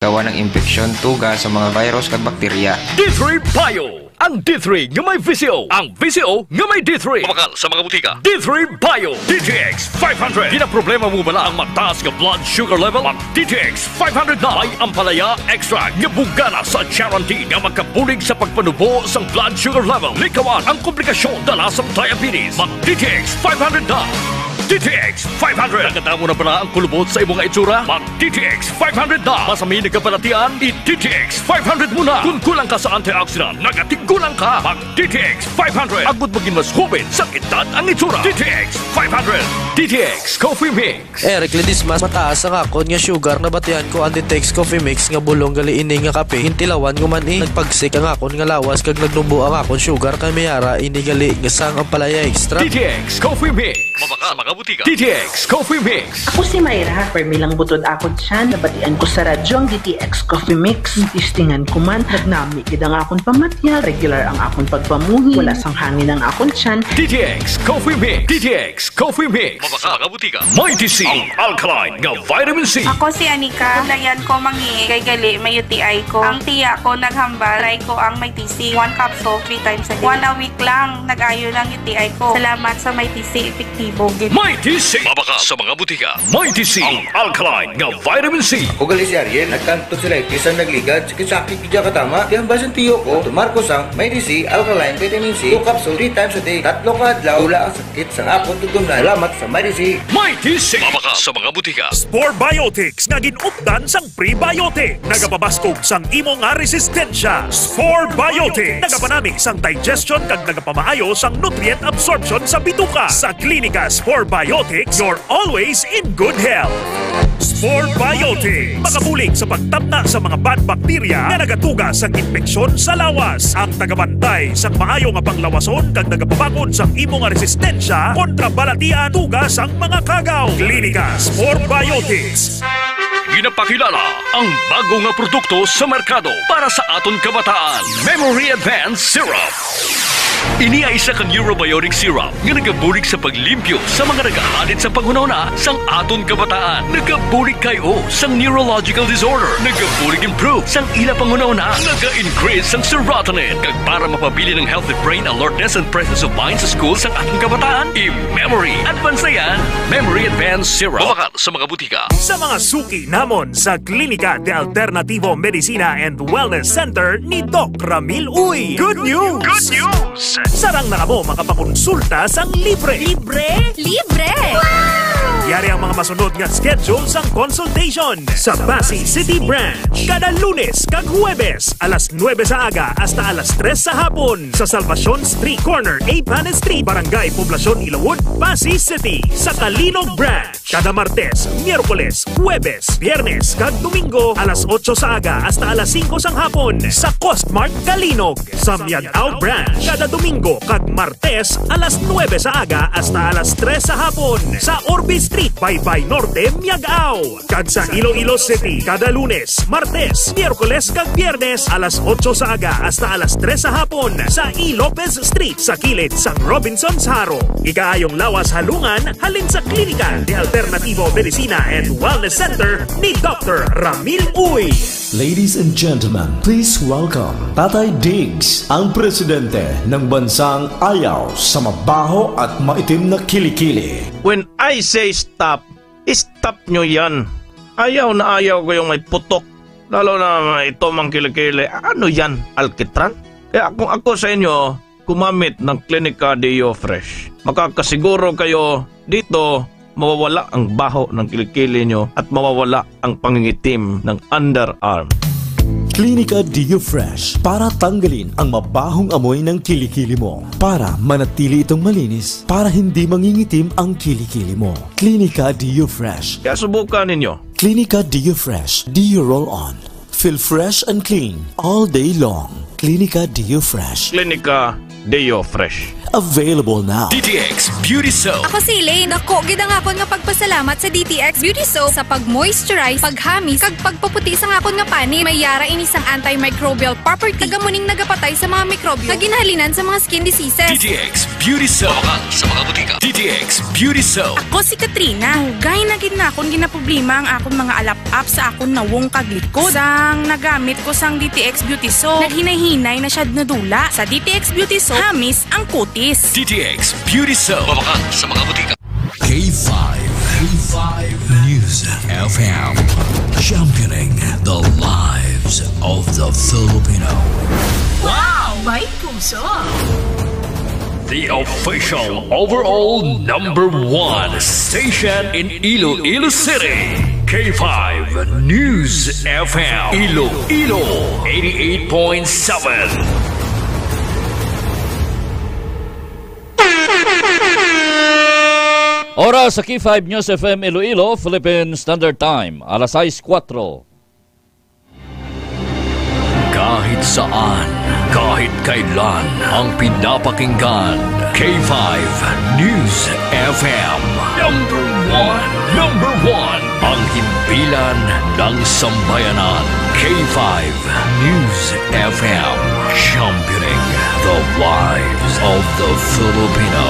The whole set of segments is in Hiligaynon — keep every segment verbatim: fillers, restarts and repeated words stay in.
Gawa ng impeksyon, tuga sa mga virus kag bakterya. D three Bio. Ang D three nga may V C O. Ang V C O nga may D three. Mabakal sa mga butika. D three Bio. D T X five hundred. Ginaproblema mo bala ang mataas nga blood sugar level? Mag D T X five hundred na. May ampalaya extract nga bugana sa charantin nga magkabulig sa pagpanubo sang blood sugar level. Likawan ang komplikasyon dala sang diabetes. Mag D T X five hundred na. D T X five hundred. Nakadamo na bala ang kulubot sa imo nga itsura? Mag D T X five hundred na. Masami nagkabalatian, i-D T X five hundred mo na. Kung kulang ka sa antioxidant, nagatigulang ka. Mag D T X five hundred. Agud magin mas hoben sa edad ang itsura. D T X five hundred. D T X Coffee Mix. Eric Ledesma, mataas ang akon nga sugar, nabatian ko ang D T X Coffee Mix nga bulong gali ini nga kape. Gintilawan ko man, eh. Nagpagsik ang akon nga lawas kag nagnubo ang akon sugar, kay may ara ini gali nga sang ampalaya extract. D T X Coffee Mix. Mabakal sa mga butika. D T X Coffee Mix. Ako si Myra, permi lang butod akon tiyan. Nabatian ko sa radyo ang D T X Coffee Mix. Testingan ko man, nagnami gid ang akon pamatyag. Regular ang akon pagpamuhi. Wala sang hangin ang akon tiyan. D T X Coffee Mix. D T X Coffee Mix. Mabakal sa mga butika. Mighty C, ang alkaline nga vitamin C. Ako si Anika. Layan ko mangi kay gali may U T I ko. Ang tiya ko naghambal, try ko ang Mighty C. One capsule, three times a day. One a week lang, nag-ayo na ang U T I ko. Salamat sa Mighty C, epektibo gid. Mighty C. Mabakal sa mga butika. Mighty C, ang alkaline nga vitamin C. Ako gali si Ariel, nagkanto sila iti sang nagligad, sakit-sakit gid katama. Kaya ang basin tiyo ko, tumar ko sang Mighty C, alkaline vitamin C, two capsule, three times a day, tatlo ka adlaw, wala ang sakit sang akon tutumnan. Salamat sa Mighty C. Mighty C. Mabakal sa mga butika. Spore Biotics nga gin-updan sang prebiotic. Nagapabaskog sang imo nga resistensya. Spore Biotics. Nagapanami sang digestion kag nagapamaayo sang nutrient absorption sa bituka. Sa Klinika Spore Biotics, you're always in good health. Spore Biotics. Makabulig sa pagtamna sa mga bad bacteria nga nagatuga sang impeksyon sa lawas. Ang tagabantay sang maayo nga panglawason kag nagapabangon sang imo nga resistensya kontra balatian tuga sang mga kagaw. Klinika Spore Biotics. Ginapakilala ang bago nga produkto sa merkado para sa aton kabataan, Memory Advance Syrup. Ini ay isa ka neurobiotic syrup nga nagabulig sa paglimpyo sa mga nagahalid sa panghunahuna sang aton kabataan. Nagabulig kay o sang neurological disorder. Nagabulig improve sang ila panghunahuna. Naga-increase sang serotonin. Kag para mapabilin ang healthy brain alertness and presence of mind sa school sang aton kabataan, i-memory advance na yan. Memory Advance Syrup. Mabakal sa mga butika. Sa mga suki namon sa Klinika de Alternativo Medicina and Wellness Center ni Doc Ramil Uy. Good news! Good news! Sarang na kamo makapakonsulta sang libre. Libre? Libre! Yari ang mga masunod nga schedule sang consultation sa Passi City Branch. Kada Lunes kag Huwebes, alas nuebe sa aga hasta alas tres sa hapon, sa Salvacion Street, corner Eighth Street, Barangay Poblacion, Ilawod, Passi City, sa Calinog Branch. Kada Martes, Miyerkules, Huwebes, Biyernes, kag Domingo, alas otso sa aga hasta alas singko sang hapon, sa Costmart Calinog. Sa Miag-ao Branch, kada Domingo kag Martes, alas nuebe sa aga hasta alas tres sa hapon, sa Orbe Street, Baybay Norte, Miag-ao. Kag sa Iloilo City, kada Lunes, Martes, Miyerkules, kag Biyernes, alas otso sa aga hasta alas tres sa hapon, sa E. Lopez Street, sa kilid sang Robinsons Jaro. Ikaayong lawas halungan halin sa Klinika de Alternativo Medicina and Wellness Center ni Doctor Ramil Uy. Ladies and gentlemen, please welcome Tatay Diggs, ang presidente ng bansang ayaw sa mabaho at maitim na kilikili. When I say stop, stop nyo yan. Ayaw na ayaw ko yung may putok, lalo na may itom ang kilikili. Ano yan, alkitran? Kaya kung ako sa inyo, gumamit ng Klinika Deo Fresh. Makakasiguro kayo dito, mawawala ang baho ng kilikili nyo at mawawala ang pangingitim ng underarm. Klinika Deo Fresh para tanggalin ang mabahong amoy ng kilikili mo. Para manatili itong malinis, para hindi mangingitim ang kilikili mo. Klinika Deo Fresh. Kaya subukan ninyo. Klinika Deo Fresh Deo Roll On. Feel fresh and clean all day long. Klinika Deo Fresh. Klinika Deo Fresh. Available now. D T X Beauty Soap. Ako si Elaine. Dako gid ang akon nga pagpasalamat sa D T X Beauty Soap sa pag-moisturize, paghamis, kag pagpaputi sang akon nga panit. May yara ini sang antimicrobial property, kag amo ning nagapatay sa mga mikrobyo nga ginahalinan sa mga skin diseases. D T X Beauty Soap. Mabakan sa mga butika. D T X Beauty Soap. Ako si Katrina. Dugay na gid na akon ginaproblema ang akon mga alap-ap sa akon nawong kag likod. Sang nagamit ko sang D T X Beauty Soap, naghinay-hinay na siya nadula. Sa D T X Beauty Soap, hamis ang kutis. D T X Beauty Soap. Mabakan sa mga butika. K five, K five News F M, championing the lives of the Filipino. Wow! May puso! The official overall number one station in Iloilo City. K five News F M Iloilo eighty-eight point seven. Oras sa K five News F M Iloilo, Philippine Standard Time, alas sais kuwatro. Kahit saan, kahit kailan, ang pinapakinggan, K five News F M. Number one, number one, ang himpilan ng sambayanan, K five News F M, championing the lives of the Filipino.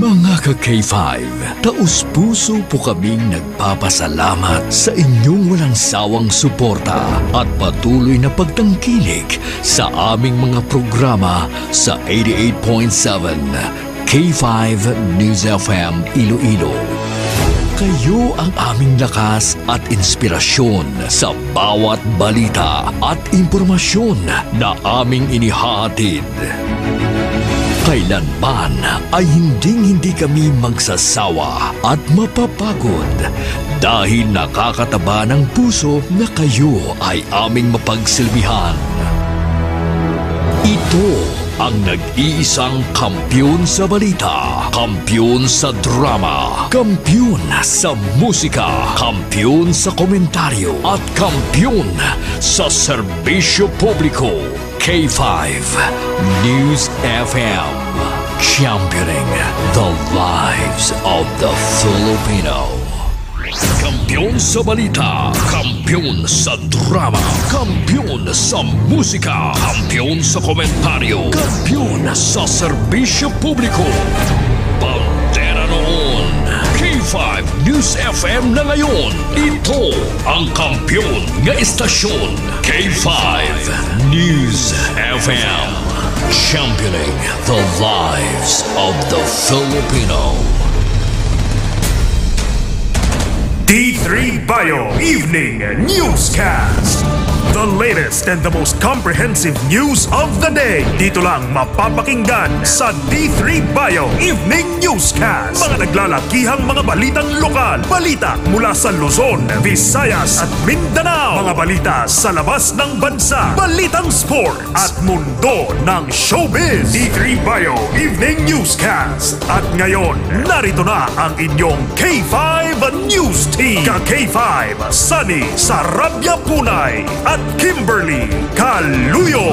Mga ka-K five, taos-puso po kaming nagpapasalamat sa inyong walang sawang suporta at patuloy na pagtangkilik sa aming mga programa sa eighty-eight point seven K five News F M Iloilo. Kayo ang aming lakas at inspirasyon sa bawat balita at impormasyon na aming inihahatid. Kailanman ay hinding-hindi kami magsasawa at mapapagod dahil nakakataba ng puso na kayo ay aming mapagsilbihan. Ito ang nag-iisang kampiyon sa balita, kampiyon sa drama, kampiyon sa musika, kampiyon sa komentaryo, at kampiyon sa serbisyo publiko. K five News F M, championing the lives of the Filipino. Kampiyon sa balita, kampiyon sa drama, kampiyon sa musika, kampiyon sa komentaryo, kampiyon sa serbisyo publiko. Bandera noon, K five News F M na ngayon. Ito ang kampiyon nga estasyon, K five News F M. Championing the lives of the Filipino. D three Bio Evening Newscast. The latest and the most comprehensive news of the day. Dito lang mapapakinggan sa D three Bio Evening Newscast. Mga naglalakihang mga balitang lokal, balita mula sa Luzon, Visayas, at Mindanao. Mga balita sa labas ng bansa, balitang sport, at mundo ng showbiz. D three Bio Evening Newscast. At ngayon, narito na ang inyong K five News Team. Ka K five, Sunny Sarabia Punay at Kimberly Caluyo.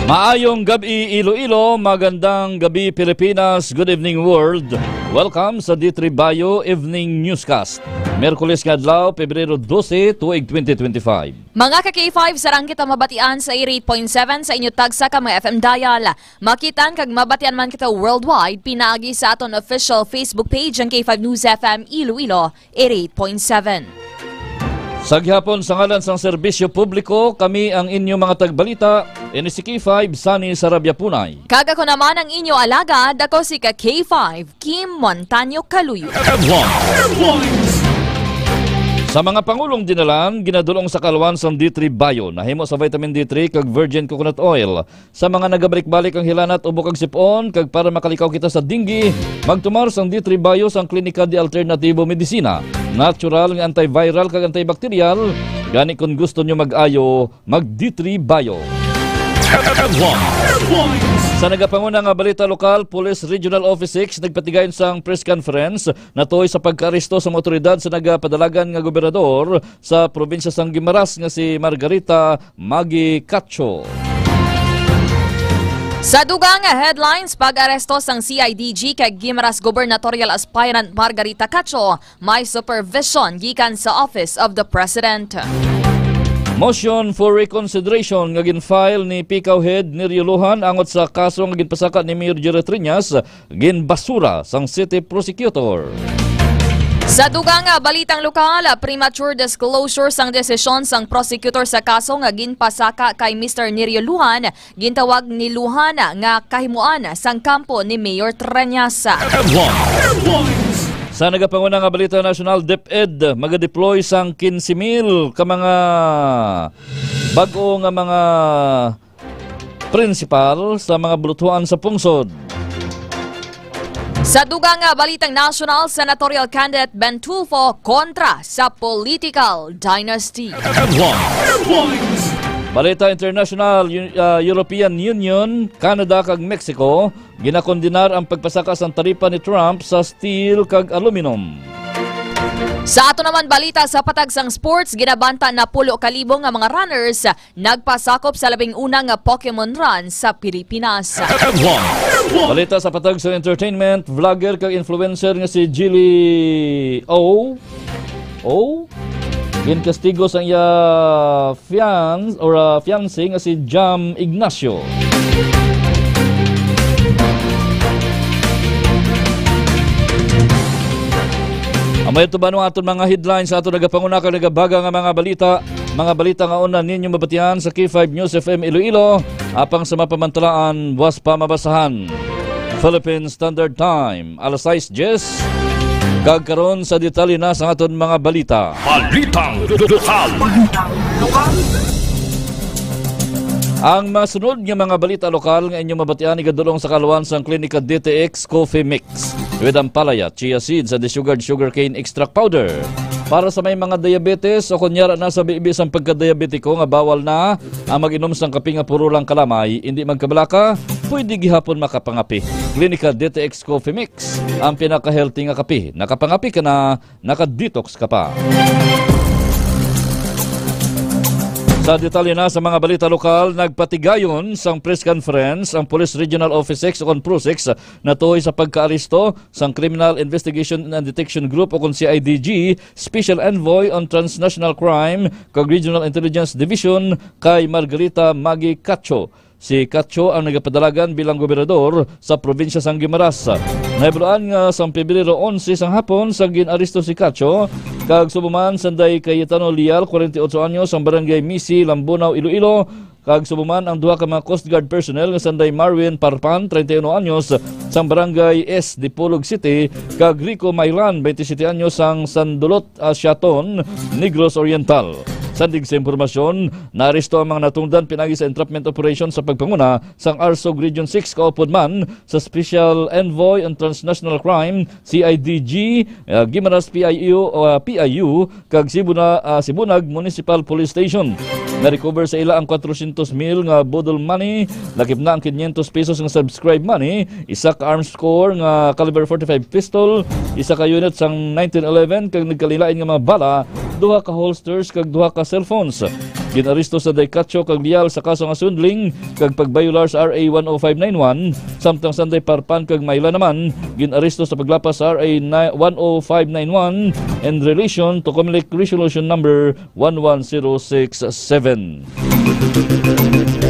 Maayong gab-i, Iloilo. Magandang gabi, Pilipinas. Good evening, world. Welcome sa D three Bio Evening Newscast. Miyerkules nga adlaw, Pebrero dose, tuig twenty twenty-five. Mga ka K five, sarang kita mabatian sa eighty-eight point seven sa inyo tagsa ka mga F M dial. Makitan kag mabatian man kita worldwide, pinaagi sa aton official Facebook page, ang K five News F M Iloilo, eighty-eight point seven. Sa gihapon, sa ngalan sang serbisyo publiko, kami ang inyo mga tagbalita, ini si K five, Sunny Sarabia Punay. Kag ako naman ang inyo alagad, ako si ka K five, Kim Montaño Caluyo. Headlines. Sa mga pangulong dinalan, ginadulong sa kalwan sang D three Bio, nahimo sa vitamin D three kag virgin coconut oil. Sa mga nagabalik-balik ang hilanat, ubo kag sip-on, kag para makalikaw kita sa dengue, magtumar sang D three Bio sang Klinika de Alternativo Medicina. Natural nga antiviral kag antibacterial, gani kon gusto nyo mag-ayo, mag D three Bio. Sa nagapanguna nga balita lokal, Police Regional Office six nagpatigayon sang press conference natuhoy sa pagkaaresto sa mga otoridad sa nagapadalagan nga gobernador sa probinsya sang Guimaras nga si Margarita Magi Cacho. Sa dugang nga headlines, pag-aresto sang C I D G kay Guimaras gubernatorial aspirant Margarita Cacho may supervision gikan sa Office of the President. Motion for reconsideration nga gin-file ni Pikaw Head Nerio Lujan angot sa kaso nga ginpasaka ni Mayor Jerry Triñas ginbasura sang city prosecutor. Sa dugang nga balitang lokal, premature disclosure sang desisyon sang prosecutor sa kaso nga ginpasaka kay Mister Nerio Lujan, gintawag ni Lujan nga kahimuan sang kampo ni Mayor Treñas. Sa nagapanguna nga balita nasyonal, DepEd magadeploy sang quince mil ka mga bag-o nga mga prinsipal sa mga bulutuan sa pungsod. Sa dugang nga balitang nasyonal, senatorial candidate Ben Tulfo kontra sa political dynasty. Balita international, Eu-, ah, European Union, Canada kag Mexico ginakondenar ang pagpasaka sang taripa ni Trump sa steel kag aluminum. Sa ato naman balita, sa patag sang sports, ginabanta na pulo ka libo nga mga runners nagpasakop sa labing una nga Pokemon Run sa Pilipinas. Balita sa patag sa entertainment, vlogger kag influencer nga si Jilly O. O. Ginkastigo sang iya fiance or, ah, fiancé nga si Jam Ignacio. Amo ito ba ang aton mga headlines sa aton nagapanguna kag nagabaga nga mga balita? Mga balita nga una ninyo mabatian sa K five News F M Iloilo, apang sa mapamantalaan, buas pa mabasahan. Philippine Standard Time, alas sais diyes. Kag karon sa detalye na sa aton mga balita. Balitang lokal. Ang masunod nga mga balita lokal nga inyo mabatian igadulong sa kaluan sang Klinika D T X Coffee Mix with ampalaya, chia seeds, and the sugared sugarcane extract powder. Para sa may mga diabetes o kunyara na sa bibi sang pagkadiabetiko nga bawal na ang mag-inom sang kape nga puro lang kalamay, indi magkabalaka, pwede gihapon makapangape. Klinika D T X Coffee Mix, ang pinaka-healthy nga kape. Nakapangape ka na, naka-detox ka pa. Sa detalye na sa mga balita lokal, nagpatigayon sang press conference ang Police Regional Office six o kon PRO six natuhoy sa pagkaaresto sang Criminal Investigation and Detection Group o kon C I D G Special Envoy on Transnational Crime kag Regional Intelligence Division kay Margarita Magi Cacho. Si Cacho ang nagapadalagan bilang gobernador sa probinsya sang Guimaras. Nahibaluan nga sang Pebrero onse sang hapon sa gin-aresto si Cacho, kag subong man sanday Cayetano Lial, kwarenta y otso anyos, sang Barangay Misi, Lambunao, Iloilo, kag subong man ang duha ka mga Coast Guard personnel nga sanday Marwin Parpan, treinta y uno anyos, sang Barangay S, Dipolog City, kag Rico Mailan, twenty-siete anyos, sang Sandulot, Asiaton, Negros Oriental. Sandig sa impormasyon, naaresto ang mga natungdan pinaagi sa entrapment operation sa pagpanguna sang ARSOG Region six, kaupod man sa Special Envoy on Transnational Crime, C I D G, uh, Guimaras P I U, uh, P I U, kag Sibuna-, uh, Sibunag Municipal Police Station. Na-recover sa ila ang kwatrosyentos mil nga boodle money, lakip na ang kinyentos pesos nga subscribe money, isa ka arms core nga caliber forty-five pistol, isa ka unit sang nineteen eleven kag nagkalain-lain nga mga bala, duha ka holsters kag duha ka cellphones. Gin-aresto sanday Cacho kag Lial sa kaso nga swindling kag pagbayolar sa R A one oh five nine one, samtang sanday Parpan kag Mayla naman gin-aresto sa paglapas sa R A ni-, one oh five nine one in relation to Comelec Resolution Number one one zero six seven.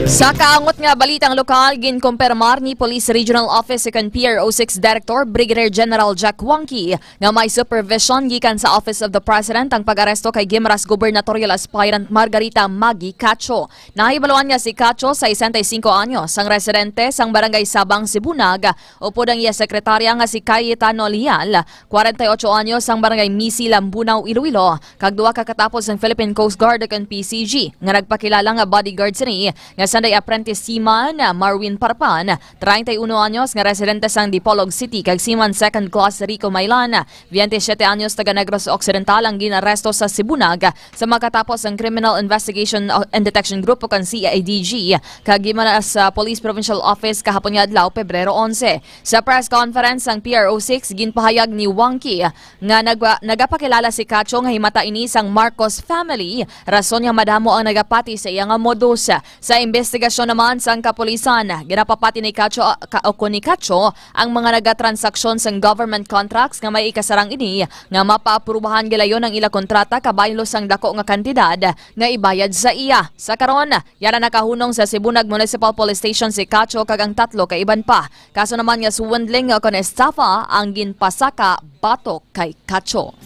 Sa kaangot nga balitang lokal, ginkumpirmar ni Police Regional Office Second P R O six Director Brigadier General Jack Wangki nga may supervision gikan sa Office of the President ang pag-aresto kay Guimaras Gubernatorial Aspirant Margarita Magi Cacho. Nahibaluan nga si Cacho, sesenta y cinco anyos, ang residente sang Barangay Sabang, Sibunag, upod ang iya sekretarya nga si Cayetano Lial, kwarenta y otso anyos, sang Barangay Misi, Lambunao, Iloilo, kag duha ka katapos sang Philippine Coast Guard ukon P C G nga nagpakilala nga bodyguard sini nga sanday apprentice seaman Marwin Parpan, treinta y uno anyos, nga residente sang Dipolog City kag seaman second class Rico Mailan, veintisiete anyos, taga Negros Occidental, ang gin-aresto sa Sibunag sa makatapos ang criminal investigation Investigation and Detection Group o kan C I D G kag ginpadala sa Police Provincial Office kahapon nga adlaw, Pebrero onse. Sa press conference sang P R O six, ginpahayag ni Wang Ki nga nagwa-, nagapakilala si Cacho nga himata ini sang Marcos family, rason nga madamo ang nagapati sa iya nga modus. Sa imbestigasyon naman sang kapulisan, ginapapati ni Cacho, ka, o kon ni Cacho ang mga nagatransaksyon sang government contracts nga may ikasarang ini nga mapaaprubahan gilayon ang ila kontrata kabaylo sang dako nga kantidad nga ibayad sa iya. Sa karon, yara nakahunong sa Sibunag Municipal Police Station si Cacho kag ang tatlo ka iban pa. Kaso naman nga swindling kon estafa ang ginpasaka batok kay Cacho.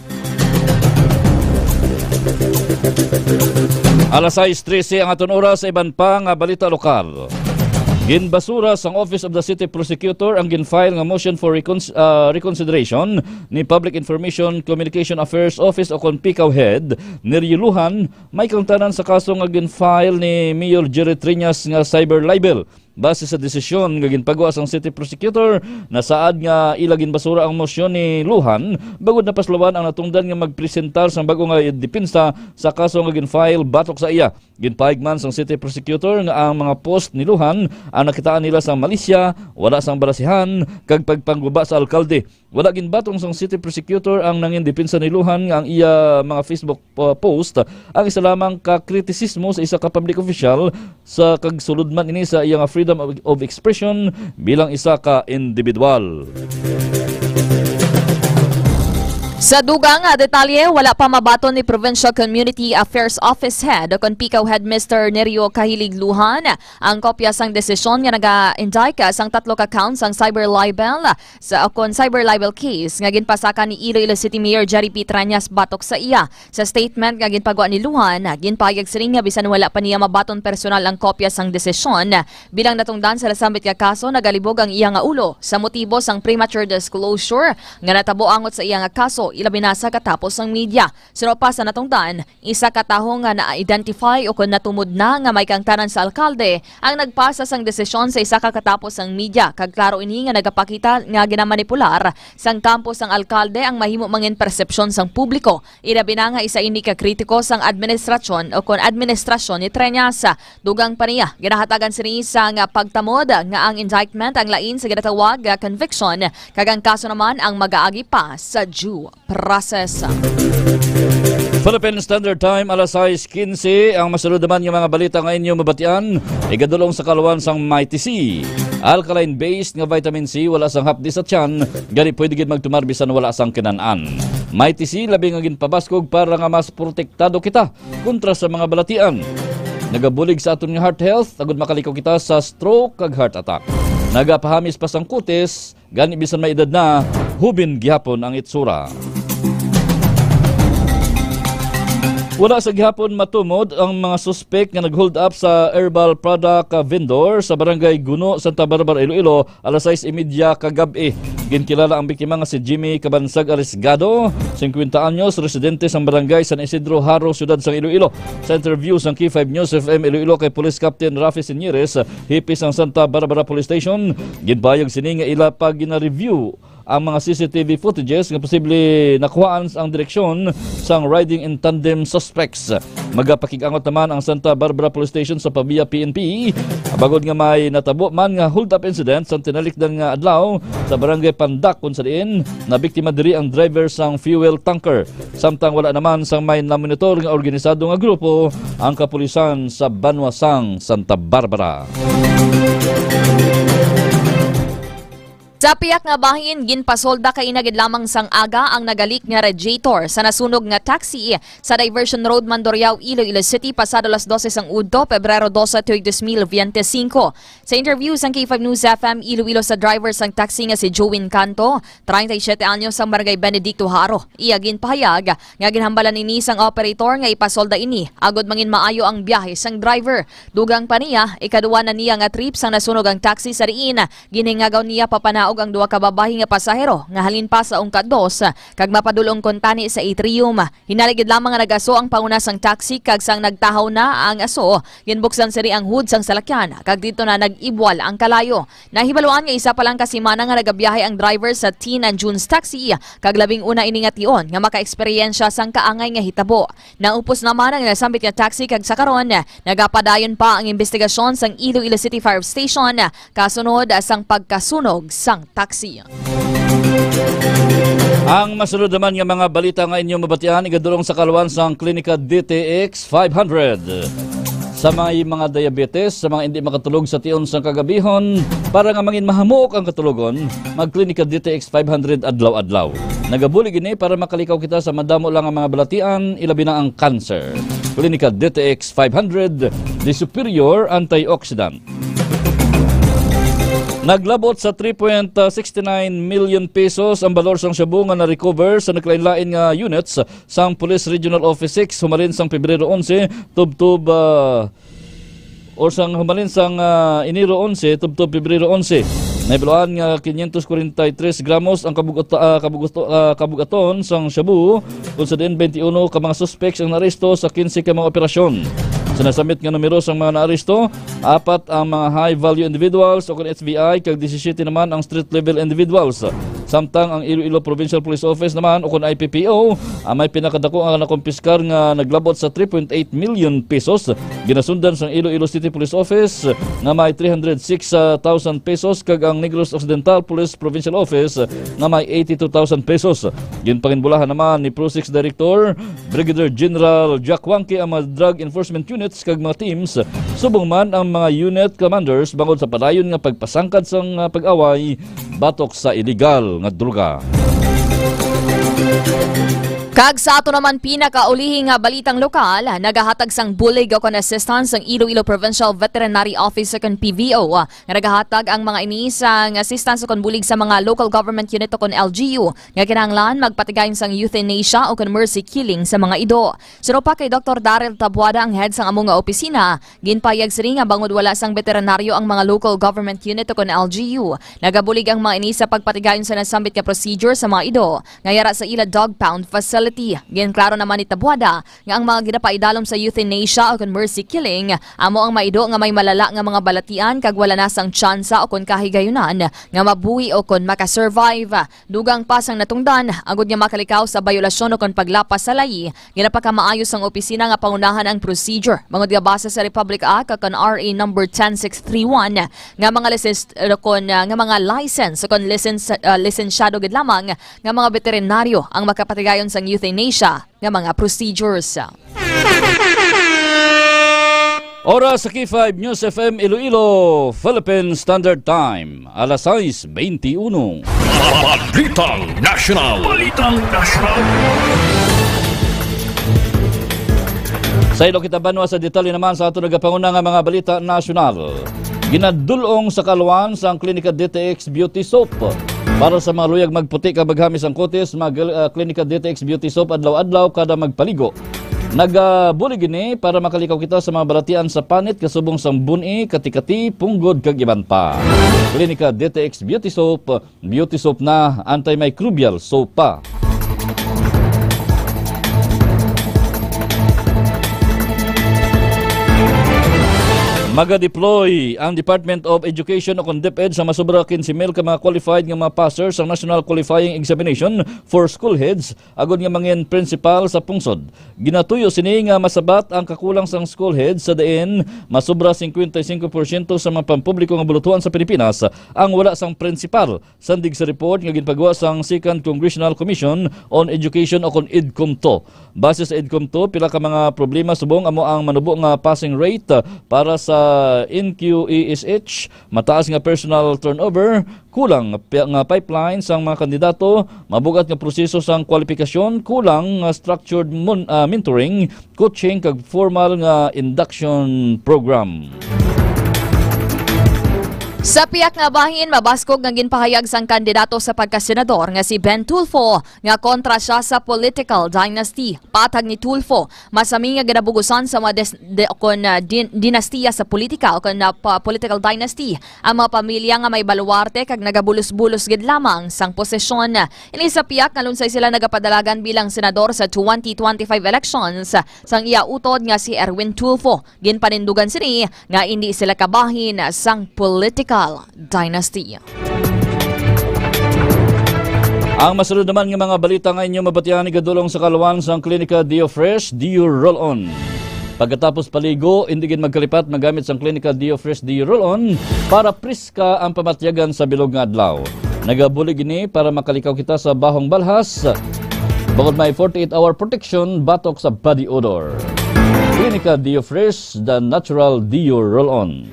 Alas sais trese ang aton oras. Sa iban pa nga balita lokal, ginbasura sang Office of the City Prosecutor ang ginfile nga motion for recons-, ah, reconsideration ni Public Information Communication Affairs Office o kon PICAO head Nerio Lujan, may kaangtanan sa kaso nga ginfile ni Mayor Jerry Treñas nga cyber libel. Base sa desisyon nga ginpagwa sang City Prosecutor, nasaad nga ila ginbasura ang mosyon ni Lujan, bangod napaslawan ang natungdan nga magpresentar sang bag-o nga depensa sa kaso nga ginfile batok sa iya. Ginpahayag man sang City Prosecutor nga ang mga post ni Lujan ang nakitaan nila sang malisya, wala sang balasihan, kag pagpangguba sa alkalde. Wala ginbaton sang City Prosecutor ang nangin depensa ni Lujan nga ang iya mga Facebook, uh, post ang isa lamang ka kritisismo sa isa ka public official sa kag sulod man ini sa iya nga freedom of, of expression bilang isa ka individual. Sa dugang nga detalye, wala pa mabaton ni Provincial Community Affairs Office Head o kon PICAO Head Mister Nerio Kahilig Lujan ang kopya sang desisyon nga naga-indict sang tatlo ka counts sang cyber libel sa, o kon cyber libel case nga ginpasaka ni Iloilo City Mayor Jerry P. Treñas batok sa iya. Sa statement nga ginpagwa ni Lujan, ginpahayag sini nga bisan wala pa niya mabaton personal ang kopya sang desisyon, bilang natungdan sa nasambit nga kaso, nagalibog ang iya nga ulo sa motibo sang premature disclosure nga natabo angot sa iya nga kaso, ilabi na sa katapos sang media. Suno pa sa natungdan, isa ka tawo nga na-identify o kon natumod na nga may kaangtanan sa alkalde ang nagpasa sang desisyon sa isa ka katapos sang media, kag klaro ini nga nagapakita nga ginamanipular sang kampo sang alkalde ang mahimo mangin persepsyon sang publiko. Ilabi na nga isa ini ka kritiko sang administrasyon o kon administrasyon ni Treñas. Dugang pa niya, ginahatagan sini sang pagtamod nga ang indictment ang lain sa ginatawag nga conviction, kag ang kaso naman ang magaagi pa sa due process. Philippine Standard Time, alas sais quince. Ang masunod naman nga mga balita nga inyo mabatian, igadulong sa kaluan sang Mighty C. Alkaline-based nga vitamin C, wala sang hapdi sa tiyan, gani pwede gid magtumar bisan wala sang kinan-an. Mighty C, labi nga ginpabaskog para nga mas protektado kita kontra sa mga balatian. Nagabulig sa aton nga heart health agud makalikaw kita sa stroke kag heart attack. Nagapahamis pa sang kutis, gani bisan may edad na, hubin gihapon ang itsura. Wala sa gihapon matumod ang mga suspek nga nag-hold up sa herbal product, ah, vendor sa Barangay Guno, Santa Barbara, Iloilo, alas sais y media kagab-i. Ginkilala ang biktima nga si Jimmy Kabansag Arisgado, singkwenta anyos, residente sang Barangay San Isidro, Jaro, Siyudad sang Iloilo. Sa interview sang K five News F M Iloilo kay Police Captain Rafi Siñeres, hepe sang Santa Barbara Police Station, ginpahayag sini nga ila pa gina-review ang mga C C T V footages nga posible nakuhaan ang direksyon sang riding in tandem suspects. Magapakig-angot naman ang Santa Barbara Police Station sa PAVIA P N P, bangod nga may natabo man nga hold-up incident sa tinalikdan nga adlaw sa Barangay Pandak, kung sa diin nabiktima diri ang driver sang fuel tanker. Samtang wala naman sang may namonitor nga organisado nga grupo ang kapulisan sa banwa sang Santa Barbara. Sa piyak nga bahin, ginpasolda kaina gid lamang sang aga ang nagalik nga radiator sa nasunog nga taxi sa Diversion Road, Mandurriao, Iloilo City, pasado alas dose sang udto, Pebrero dose, tuig dos mil bente singko. Sa interview sang K five News F M Iloilo sa driver sang taxi nga si Join Canto, treinta y siete anyos, sang Barangay Benedicto, Jaro, iya ginpahayag nga ginhambalan ini sang operator nga ipasolda ini agud mangin maayo ang biyahe sang driver. Dugang pa niya, ikaduwa na niya nga trip sang nasunog ang taxi sa diin ginhingagaw niya papana-, ug ang duha ka babayi nga pasahero nga halin pa sa ungkat dos, kag mapadul-ong kuntani sa atrium. Hinali gid lamang nga nag-aso ang panguna sang taxi, kag sang nagtahaw na ang aso, ginbuksan sini ang hood sang salakyan, kag didto na nag-ibwal ang kalayo. Nahibaluan nga isa pa lang ka semana nga nagabiyahe ang driver sa Teen and June's Taxi, kag labing una ini nga tion nga makaeksperyensya sang kaangay nga hitabo. Naupos naman ang nasambit nga taxi, kag sa karon, nagapadayon pa ang imbestigasyon sang Iloilo City Fire Station kasunod sang pagkasunog sang taxi. Ang masunod naman nga mga balita nga inyo mabatian, igadulong sa kaluan sang Klinika D T X five hundred. Sa may mga diabetes, sa mga hindi makatulog sa tion sang kagabihon, para nga mangin mahamok ang katulogon, mag-Klinika D T X five hundred adlaw-adlaw. Nagabulig ini para makalikaw kita sa madamo lang nga mga balatian, ilabi na ang cancer. Klinika D T X five hundred, the superior antioxidant. Naglabot sa three point six nine million pesos ang balor sang shabu nga na-recover sa naglain-lain nga units sang Police Regional Office six humalin sang Pebrero onse tubtob, ah, or sang humalin sang, ah, Enero onse tubtob Pebrero onse. Nahibaluan nga quinientos cuarenta y tres gramos ang kabugot-, ah, kabugot-, ah, kabugaton sang shabu, kung sa diin twenty-one ka mga suspects ang naaresto sa quince ka mga operasyon. Sa nasambit nga numero sang mga naaresto, apat ang mga high-value individuals o kon H V I, kag disisiyete naman ang street-level individuals. Samtang ang Iloilo Provincial Police Office naman o kon I P P O ang may pinakadako nga nakumpiskar nga naglabot sa three point eight million pesos. Ginasundan sang Iloilo City Police Office nga may three hundred six thousand pesos kag ang Negros Occidental Police Provincial Office nga may eighty-two thousand pesos. Ginpanginbulahan naman ni PROSIC Director Brigadier General Jack Wangke ang mga drug enforcement units kag mga teams, subong man ang mga unit commanders bangod sa padayon nga pagpasangkad sang, ah, pag-away batok sa iligal nga droga. Kag sa ato naman pinakaulihi nga balitang lokal, nagahatag sang bulig o kon assistance ang Iloilo Provincial Veterinary Office o kon P V O, nga nagahatag ang mga ini sang assistance o kon bulig sa mga local government unit o kon L G U nga kinahanglan magpatigayon sang euthanasia o kon mercy killing sa mga ido. Suno pa kay Doktor Daryl Tabuada, ang head sang amo nga opisina, ginpayag sini nga bangod wala sang veterinaryo ang mga local government unit o kon L G U, nagabulig ang mga ini sa pagpatigayon sa nasambit nga procedure sa mga ido nga yara sa ila dog pound facility. Ginklaro naman ni Tabuada nga ang mga ginapaidalom sa euthanasia o kon mercy killing amo ang mga ido nga may malala nga mga balatian kag wala na sang tsansa o kon kahigayunan nga mabuhi o kon makasurvive. Dugang pa sang natungdan, agud nga makalikaw sa bayolasyon o kon paglapas sa layi, ginapakamaayo sang opisina nga pangunahan ang procedure, bangod nga base sa Republic Act o kon R A number ten six three one, nga mga license, o kon, ah, nga mga license o kon license, ah, lisensyado gid lamang nga mga veterinaryo ang makapatigayon sang euthanasia nga mga procedures. Oras sa K five News F M Iloilo, Philippine Standard Time, alas sais beintiuno. Balitang Nasyonal. Balitang Nasyonal. Sa Ilocos, kita banwa sa detalye naman sa ato nagapanguna nga mga balita nasyonal. Ginadul-ong sa kaluan sang Klinika D T X Beauty Soap. Para sa mga luyag magputi kag maghamis ang kutis, mag, ah, Klinika D T X Beauty Soap adlaw-adlaw kada magpaligo. Nagabulig ini para makalikaw kita sa mga balatian sa panit kasubong sang bun-i, kati-kati, punggod, kag iban pa. Klinika D T X Beauty Soap, beauty soap na, antimicrobial soap pa. Maga-deploy ang Department of Education o kon DepEd sa masobra quince mil ka mga qualified nga mga passer sa National Qualifying Examination for School Heads agud nga mangin principal sa pungsod. Ginatuyo sini nga masabat ang kakulang sang school head sa diin masobra singkwenta y singko porsyento sa mga pampubliko nga bulutuhan sa Pilipinas ang wala sang principal, sandig sa report nga ginpagawa sang Second Congressional Commission on Education o kon EDCOMTO. Base sa EDCOMTO, pila ka mga problema subong amo ang manubo nga passing rate para sa N Q E S H, mataas nga personal turnover, kulang nga pi-, nga pipeline sang mga kandidato, mabugat nga proseso sang kwalipikasyon, kulang nga structured mon-, ah, mentoring, coaching, kag formal nga induction program. Sa pihak nga bahin, mabaskog nga ginpahayag sang kandidato sa pagkasenador nga si Ben Tulfo nga kontra sia sa political dynasty. Patag ni Tulfo, masami nga ginabugusan sa mga des-, de-, kon, ah, din-, dinastiya sa politika o kon, ah, pa-, political dynasty ang mga pamilya nga may baluarte kag nagabulos-bulos gid lamang sang posisyon. Ini sa pihak nga lunsay sila nagapadalagan bilang senador sa twenty twenty-five elections sang iya utod nga si Erwin Tulfo. Ginpanindugan sini nga indi sila kabahin sang political dynasty. Ang masunod naman nga mga balita nga inyo mabatian igadulong sa kaluan sang Klinika Diofresh Dio Roll-On. Pagkatapos paligo, indi gid magkalipat magamit sang Klinika Diofresh Dio Roll-On para priska ang pamatyagan sa bilog nga adlaw. Nagabulig ini para makalikaw kita sa bahong balhas, bangod may forty-eight hour protection batok sa body odor. Klinika Diofresh, the natural Dio Roll-On.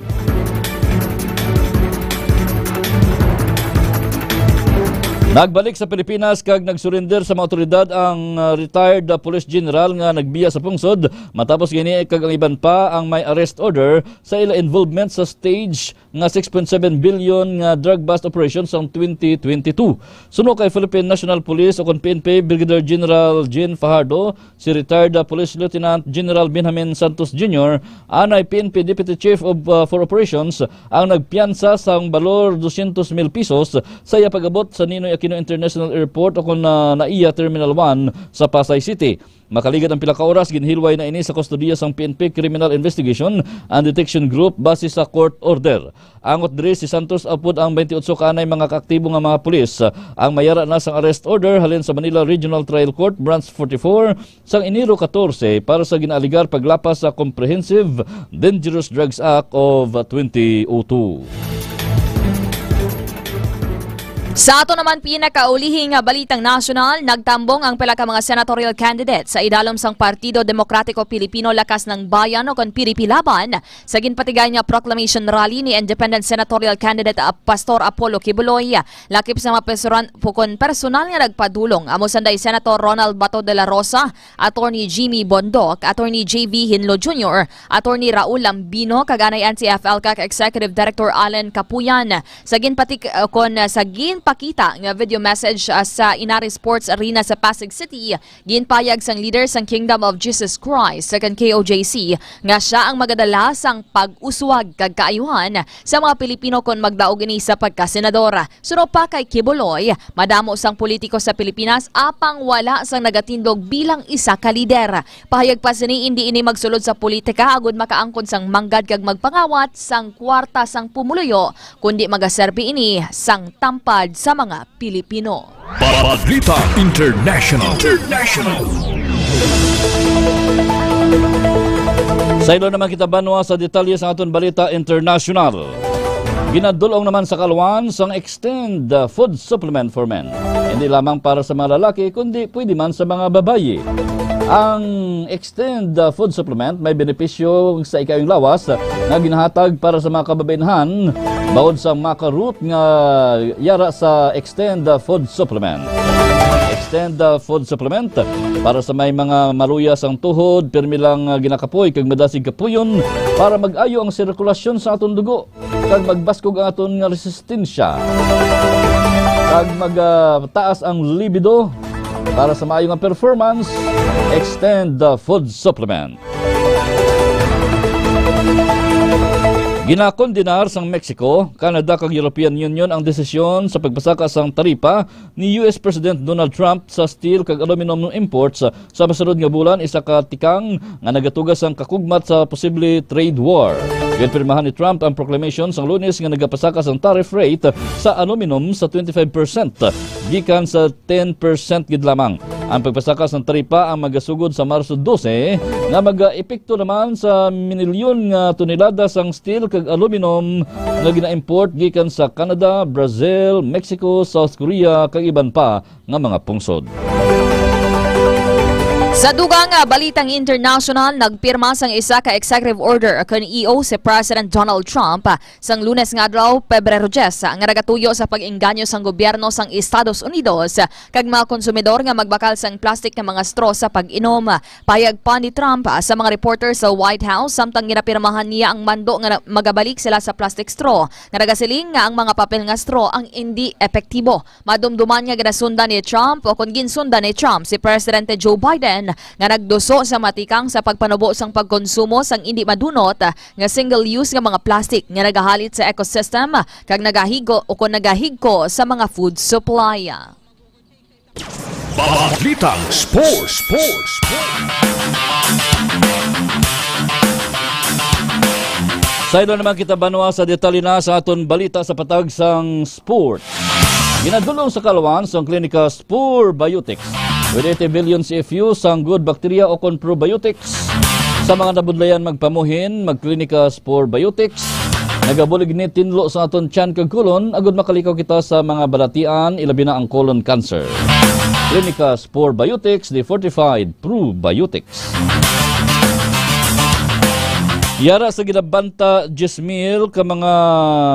Nagbalik sa Pilipinas kag nagsurrender sa mga awtoridad ang, ah, retired, ah, police general nga nagbiya sa pungsod matapos gini kag ang iban pa ang may arrest order sa ila involvement sa stage nga six point seven billion nga drug bust operation sang twenty twenty-two. Suno kay Philippine National Police o kon P N P Brigadier General Jean Fajardo, si retired, uh, Police Lieutenant General Benjamin Santos Junior, anay P N P Deputy Chief of, uh, for Operations, ang nagpiyansa sang balor dosyentos mil pesos sa iya pag-abot sa Ninoy Aquino International Airport o kon, uh, NAIA Terminal one sa Pasay City. Makaligad ang pila ka oras, ginhilway na ini sa kustodiya sang P N P Criminal Investigation and Detection Group base sa court order. Angot diri, si Santos upod ang twenty-eight ka anay mga kaaktibo nga mga pulis ang mayara na sang arrest order halin sa Manila Regional Trial Court Branch forty-four sang Enero catorce para sa ginaaligar paglapas sa Comprehensive Dangerous Drugs Act of twenty oh two. Sa ato naman pinakaulihi nga balitang nasyonal, nagtambong ang pila ka mga senatorial candidates sa idalom sang Partido Demokratiko Pilipino Lakas ng Bayan o kon P D P Laban sa ginpatigay nga proclamation rally ni Independent Senatorial Candidate, ah, Pastor Apollo Quiboloy. Lakip sa mga personan-, pukon personal nga nagpadulong, amo sanday Senator Ronald Bato de la Rosa, Attorney Jimmy Bondoc, Attorney J V Hinlo Junior, Attorney Raul Lambino, kag anay N C F L CAC Executive Director Allen Capuyan. Sa ginpatik-, uh, kon, uh, sa ginpakita nga video message, uh, sa Inari Sports Arena sa Pasig City, ginpayag sang leader sang Kingdom of Jesus Christ, second K O J C, nga sia ang magadala sang pag-uswag kag kaayuhan sa mga Pilipino kon magdaog ini sa pagkasenador. Suno pa kay Quiboloy, madamo sang politiko sa Pilipinas apang wala sang nagatindog bilang isa ka lider. Pahayag pa sini, indi ini magsulod sa politika agud makaangkon sang manggad kag magpangawat sang kwarta sang pumuluyo, kundi magaserbi ini sang tampad sa mga Pilipino. Balita International. International. Saylo naman kita, banwa, sa detalye sa aton balita international. Ginadul-ong naman sa kaluan sang extend, uh, food supplement for men. Hindi lamang para sa mga lalaki, kundi pwede man sa mga babayi. Ang extend, uh, food supplement may benepisyo sa ikaayong lawas, uh, nga ginahatag para sa mga kababainhan bangod sa maca root nga yara sa extend, uh, food supplement. Extend, uh, food supplement para sa may mga maluya sang tuhod, pirmi lang, uh, ginakapoy kag madasig kapuyon para mag-ayo ang sirkulasyon sa aton dugo kag magbaskog ang aton nga resistensya, kag mag, ah, taas ang libido. Para sa maayo nga performance, extend the food supplement. Ginakondenar sang Mexico, Canada, kag European Union ang desisyon sa pagpasaka sang taripa ni U S President Donald Trump sa steel kag aluminum imports sa masunod nga bulan, isa ka tikang nga nagatuga sang kakugmat sa posible trade war. Ginpirmahan ni Trump ang proclamation sang Lunes nga nagapasaka sang tariff rate sa aluminum sa twenty-five percent gikan sa ten percent gid lamang. Ang pagpasaka sang taripa ang magasugod sa Marso dose, nga magaepekto naman sa minilyon nga tonelada sang steel kag aluminum nga gina-import gikan sa Canada, Brazil, Mexico, South Korea, kag iban pa nga mga pungsod. Sa dugang nga balitang international, nagpirma sang isa ka executive order kon E O si President Donald Trump, ah, sang Lunes nga adlaw, Pebrero diyes, ah, nga nagatuyo sa pag-engganyo sang gobyerno sang Estados Unidos, ah, kag mga konsumidor nga magbakal sang plastic nga mga straw sa pag-inom. Pahayag pa ni Trump, ah, sa mga reporter sa White House samtang ginapirmahan niya ang mando nga na-, magabalik sila sa plastic straw, nga nagasiling nga ang mga papel nga straw ang indi epektibo. Madumduman nga ginasundan ni Trump o kon ginsundan ni Trump si Presidente Joe Biden nga nagduso sa matikang sa pagpanubo sang pagkonsumo sang indi madunot nga single-use nga mga plastic nga nagahalit sa ecosystem kag nagahigo o kon nagahigko sa mga food supply. Balitang Sports, Sports, Sports. Saylo naman kita, banwa, sa detalye na sa aton balita sa patag sang sport. Ginadul-ong sa kalawan sang Klinika Spore Biotics with eighty billion C F U sang good bacteria o kon probiotics. Sa mga nabudlayan magpamuhin, magklinika Spore Biotics. Nagabulig ni tinlo sa aton tiyan kag kulon agud makalikaw kita sa mga balatian, ilabi na ang colon cancer. Klinika Spore Biotics, the fortified probiotics. Yara sa ginabanta diyes mil ka mga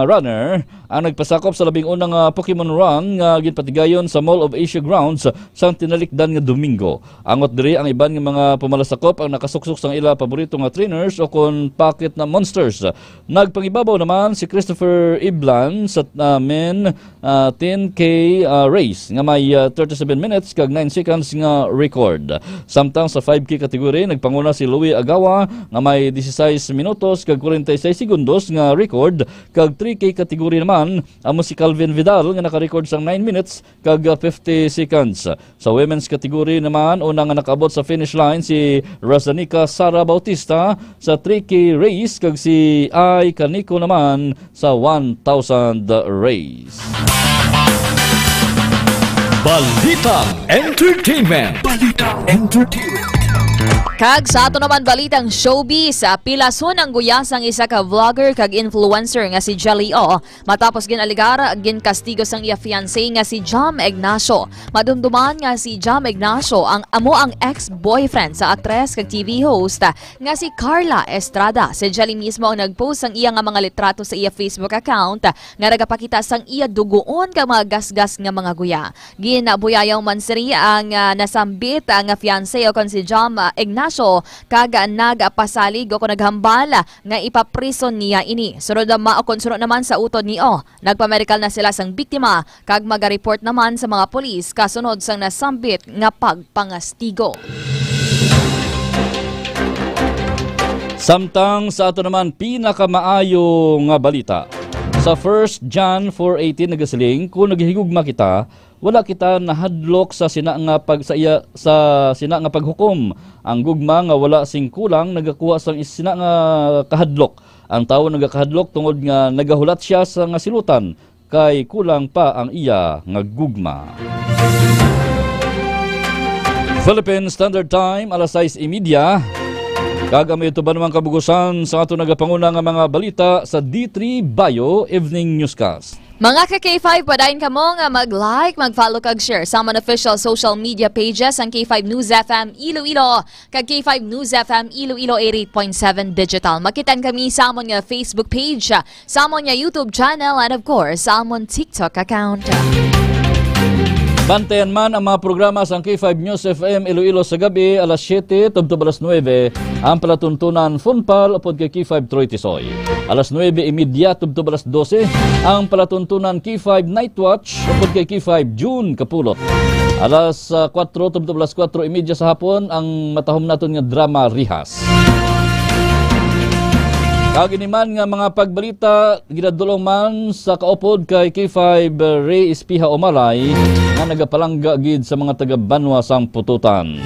runner ang nagpasakop sa labing una nga Pokemon Run nga ginpatigayon sa Mall of Asia grounds sang tinalikdan nga Domingo. Angot diri, ang iban nga mga pumalasakop ang nakasuksok sang ila paborito nga trainers o kon pocket na monsters. Nagpangibabaw naman si Christopher Iblan sa, ah, men, ah, ten K, ah, race nga may, ah, thirty-seven minutes kag nine seconds nga record. Samtang sa five K category, nagpanguna si Louie Agawa nga may dieciséis minutos kag kwarenta y seis segundos nga record, kag three K category naman, amo si Calvin Vidal nga naka-record sang nine minutes kag, ah, fifty seconds. Sa women's category naman, una nga nakaabot sa finish line si Razanica Sara Bautista sa three K race kag si Ai Canico naman sa one thousand race. Balitang Entertainment. Balitang Entertainment. Kag sa ato naman balitang showbiz, ah, pilason ang guya sang isa ka vlogger kag influencer nga si Jelly O. Matapos gin-alegar, ginkastigo sang iya fiancé nga si Jam Ignacio. Madumduman nga si Jam Ignacio ang amo ang ex-boyfriend sa aktres kag T V host nga si Carla Estrada. Si Jelly mismo ang nag-post sang iya nga mga litrato sa iya Facebook account nga nagapakita sang iya dugoon kag mga gasgas nga mga guya. Ginbuyayaw man sini ang, ah, nasambit, ah, nga fiancé o kon si Jam, ah, Ignacio kag nagpasalig o kon naghambal nga ipaprison niya ini. Sunod naman, o kon sunod naman sa utod ni O, nagpamedikal na sila sang biktima kag magareport naman sa mga pulis kasunod sang nasambit nga pagpangastigo. Samtang sa ato naman pinakamaayo nga balita, sa First John four eighteen nagasiling, "Kung naghigugma kita, wala kita nahadlok sa sina nga pag-, sa iya, sa sina nga paghukom. Ang gugma nga wala sing kulang nagakuha sang sina nga kahadlok. Ang tawo nagakahadlok tungod nga nagahulat sia sa nga silutan, kay kulang pa ang iya nga gugma." Philippine Standard Time, alas sais y media. Kag amo ito ba namang kabugusan sa ato nagapanguna nga mga balita sa D three Bio Evening Newscast. Mga ka K five, padayon kamo nga mag-like, mag-follow kag share sa amon official social media pages, ang K five News F M Iloilo kag K five News F M Iloilo eighty-eight point seven Digital. Makitaan kami sa amon nga Facebook page, sa amon nga YouTube channel, and of course, sa amon TikTok account. Bantayan man ang mga programa sang K five News F M Iloilo sa gab-i, alas siyete tubtob alas nuebe, ang palatuntunan Funpal upod kay K five Troy Tisoy. Alas nuebe y media tubtob alas dose, ang palatuntunan K five Night Watch upod kay K five June Kapulot. Alas, ah, kuwatro tubtob alas kuwatro y media sa hapon, ang matahom naton nga drama Rihas. Kag ini man nga mga pagbalita, ginadul-ong man sa kaupod kay K five Ray Espiha Umalay, nga nagapalangga gid sa mga taga-banwa sang Pututan.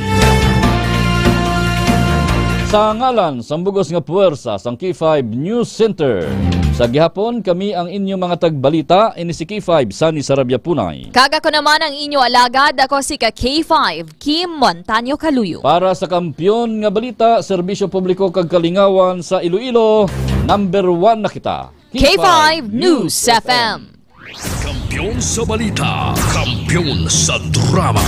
Sa ngalan sang bug-os nga puwersa sang K five News Center, sa gihapon kami ang inyo mga tagbalita, ini si K five Sunny Sarabia Punay. Kag ako naman ang inyo alagad, ako si ka K five, Kim Montaño Caluyo. Para sa Kampiyon nga Balita, Serbisyo Publiko kag Kalingawan sa Iloilo, number one na kita. K five News F M. Kampiyon sa balita, kampiyon sa drama.